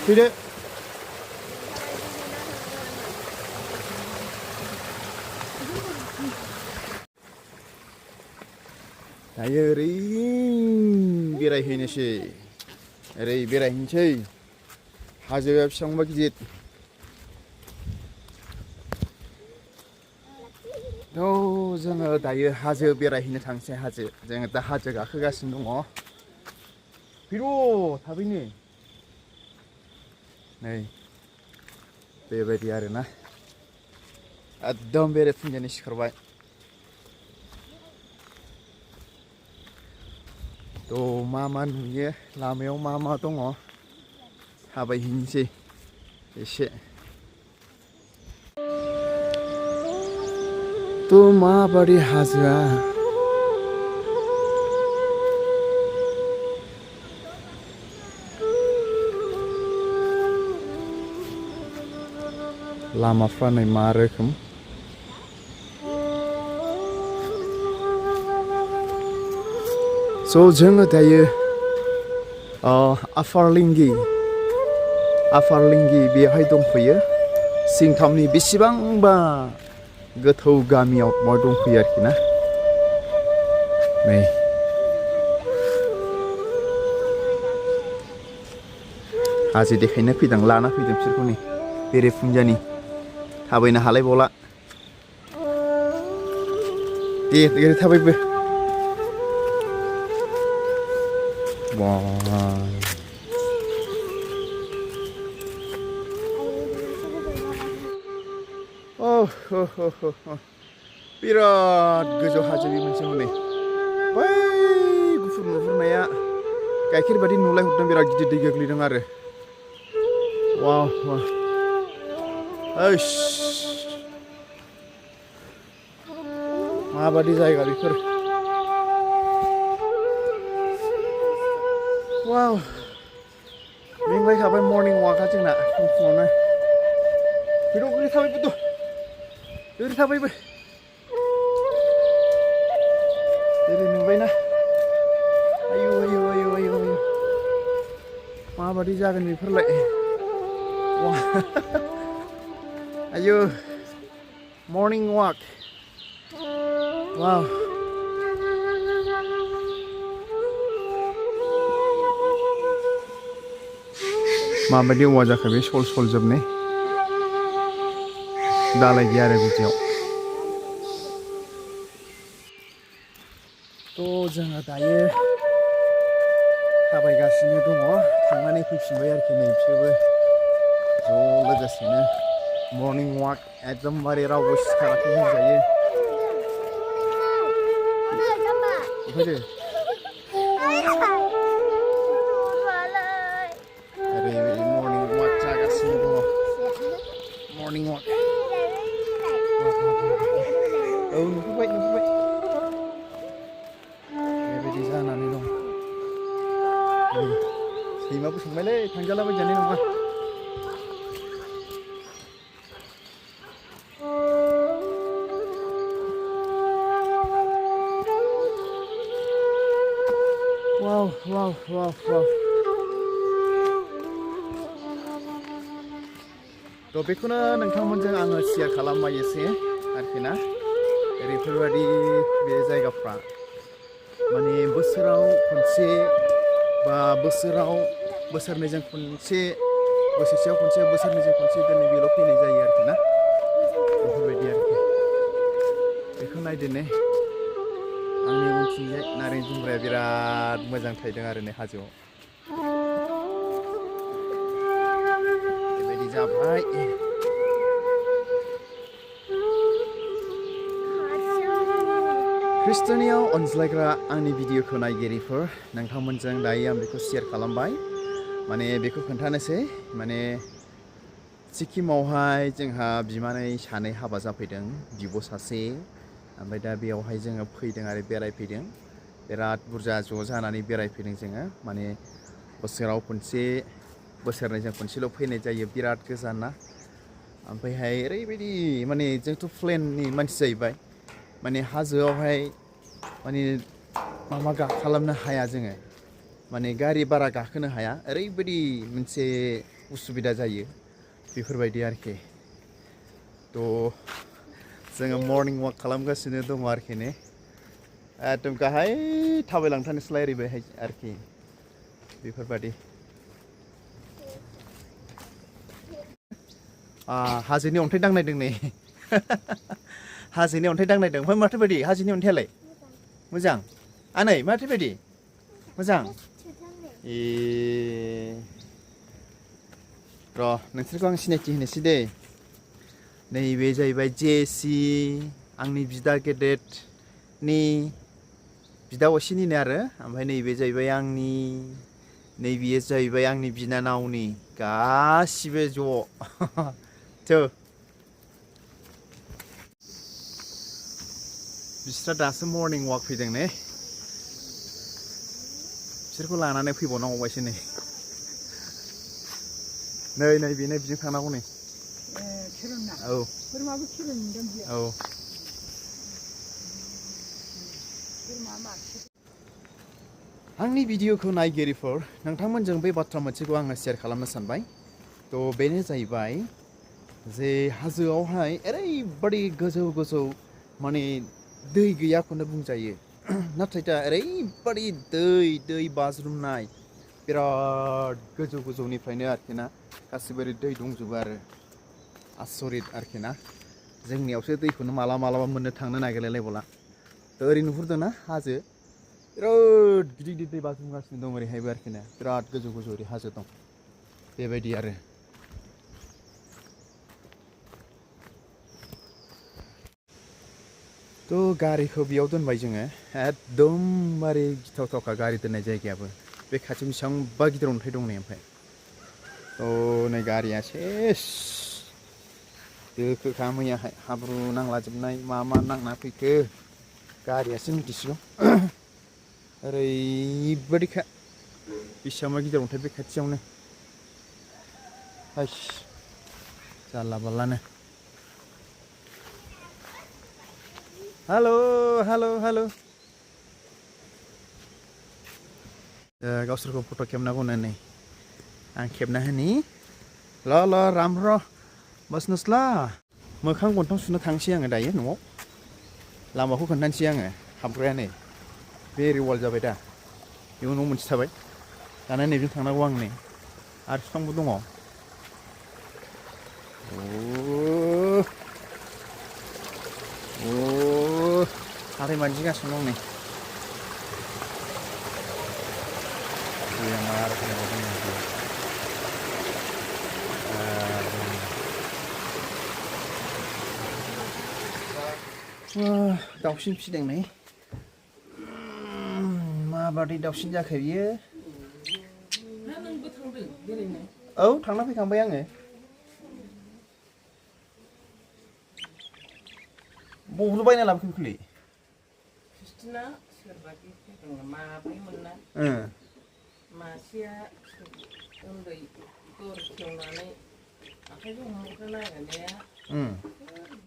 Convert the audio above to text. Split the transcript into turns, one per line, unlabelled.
फैदो दायो ओरै बेरायहैनोसै ओरै बेरायहैनोसै हाजोआ बेसेबांबा गिदिर जोङो दायो हाजो बेरायहैनो थांसै हाजो जोङो दा हाजो गाखोगासिनो दङ फैद' थाबैनो नै बेबायदि आरोना एकदम बेरे फुंजानि सिखारबाय मा नुयो लामायाव मा दङ थाबायहैनोसै एसे माबादि हाजोआ लामाफ्रा नै मा रोखोम जोङो दायो आफार लिंगि बेवहाय दंफैयो सिंथामनि बेसेबांबा गोथौ गामियाव दंफैयो आरोखि ना नै हाजो देखायनो फैदों लाना फैदों बिसोरखौ नै बेरे फुंजानि थाबायनो हालायबावला दे थाबायबो बिराद गोजौ हाजो बे मोनसे हनै बै गुफुर नुहुरनाया गाइखेर बादि नुलायहरदों बिराद गिदिर दै गोग्लैदों आरो माबादि जायगा बेफोर मेंबाय थाबाय मर्निं वाकआ जोंना फुङावनो ओरै थाबायबो ओरै नुबायना आयु माबादि जागोन बेफोरलाय आयु मर्निं वाक माबादि औवा जाखो बे सल जोबनाय दालाय गैया आरो बिदियाव जोङो दायो थाबायगासिनो दङ थांनानै फैफिनबाय आरोखि नै बिसोरबो ज' लोगोसेनो मर्निं वाक एकदमबारे रावबो सिखाराखै होनजायो ओरै मर्निं वाक जागासिनो दङ मर्निं वाक नुफैबाय बेबायदि जानानै दं सैमाबो सोंबायलै थांजालाबायजानाय नङा बेखौनो नोंथांमोनजों आङो शेयार खालामबाय एसे आरोखि ना ओरैफोरबादि बे जायगाफ्रा माने बोसोराव खनसे बा बोसोरनैजों खनसे बोसोरसेयाव खनसे बोसोरनैजों खनसे दिनै बेल' फैनाय जायो आरोखि ना बेफोरबायदि आरोखि बेखौ नायदो ने आंनि उनथिंजाय नारें जुमब्राया बिराद मोजां थायदों आरो नै हाजोआव बेबायदि जाबाय ख्रिस्ट'नियाव अनज्लायग्रा आंनि भिडिअखौ नायगिरिफोर नोंथांमोनजों दायो आं बेखौ शेयार खालामबाय माने बेखौ खोन्थानोसै माने सिक्किमावहाय जोंहा बिमानै सानै हाबा जाफैदों बिब' सासे ओमफ्राय दा बेयावहाय जोङो फैदों आरो बेरायफैदों बिराद बुरजा ज' जानानै बेरायफैदों जोङो माने बोसोराव खनसे बोसोरनैजों खनसेल' फैनाय जायो बिराद गोजान ना ओमफ्रायहाय ओरैबायदि माने जोंथ' प्लेननि मानसि जाहैबाय माने हाजोआवहाय माने खालामनो हाया जोङो माने गारि बारा गाखोनो हाया ओरैबायदि मोनसे उसुबिदा जायो बेफोरबायदि आरोखि थ' जोङो मर्निं वाक खालामगासिनो दङ आरोखि ने एकदम गाहाय थाबायलांथारनोसैलाय ओरैबायहाय आरोखि बेफोरबायदि हाजोनि अन्थाइ दांनायदों नै हाजोनि अन्थाइ दांनायदों ओमफ्राय माथो बायदि हाजोनि अन्थाइयालाय मोजां आनै माथो बायदि मोजां ए र' नोंसोरखौ आं सिनायथि होनोसै दे नैबे जाहैबाय जेसि आंनि बिदा गेदेरनि बिदा असेनिनो आरो ओमफ्राय नैबे जाहैबाय आंनि नैबेयो जाहैबाय आंनि बिनानावनि गासिबो ज' बिस्रा दासो मर्निं वाक फैदों ने बिसोरखौ लानानै फैबावनांगौबायसो नै नै बेनो बिजों थांनांगौ नै औ औ आंनि भिडिअखौ नायगिरिफोर नोंथांमोनजों बे बाथ्रा मोनसेखौ आङो शेयार खालामनो सानबाय थ' बेनो जाहैबाय जे हाजोआवहाय ओरैबादि गोजौ गोजौ माने दै गैयाखौनो बुंजायो नाथाय दा ओरैबादि दै बाज्रुमनाय बिराद गोजौ गोजौनिफ्रायनो आरोखि ना गासिबो ओरै दै दंजोबो आरो आसरित आरोखि ना जोंनियावसो दैखौनो मालाबा मोननो थांनो नागिरलायलायबावला थ' ओरै नुहुरदोंना हाजो बिराद गिदिर गिदिर दै बाज्रुमगासिनो दं ओरैहायबो आरोखि ना बिराद गोजौ गोजौ ओरै हाजो दं बेबायदि आरो थ' गारिखौ बेयाव दोनबाय जोङो एकदमबारे गिथावथावखा गारि दोननाय जायगायाबो बे खाथियाव बेसेबांबा गिदिर अन्थाइ दं नै ओमफ्राय थ' नै गारिया सेस दोखोखा मैयाहाय हाब्रु नांलाजोबनाय मा नांना फैखो गारियासो मिथिसिगौ ओरैबायदिखा बेसेबांबा गिदिर अन्थाइ बे खाथियावनो हाइस जारला बारलानो हेल' गावसोरखौ फट' खेबनांगौनो नै आं खेबना होनि ल' राम्रो बस्नुस्ला मोखां गन्थं सुनो थांसै आङो दायो न'आव लामाखौ खोन्थानोसै आङो हाबग्राया नै बे रिवाल जाबाय दा बेयाव न' मोनसे थाबाय दाना नैबेजों थांनांगौ आं नै आरो बिफांबो दङ हाथाय मानजिगासिनो दं नै दाउसिन फिसिदों नै माबादि दाउसिन जाखो बियो औ थांना फैखांबाय आङो बबेल' बायना लाबोखो खुलि
मासेया उन्दै दर खेवनानै आखाइजों हमग्रोनागिरनाया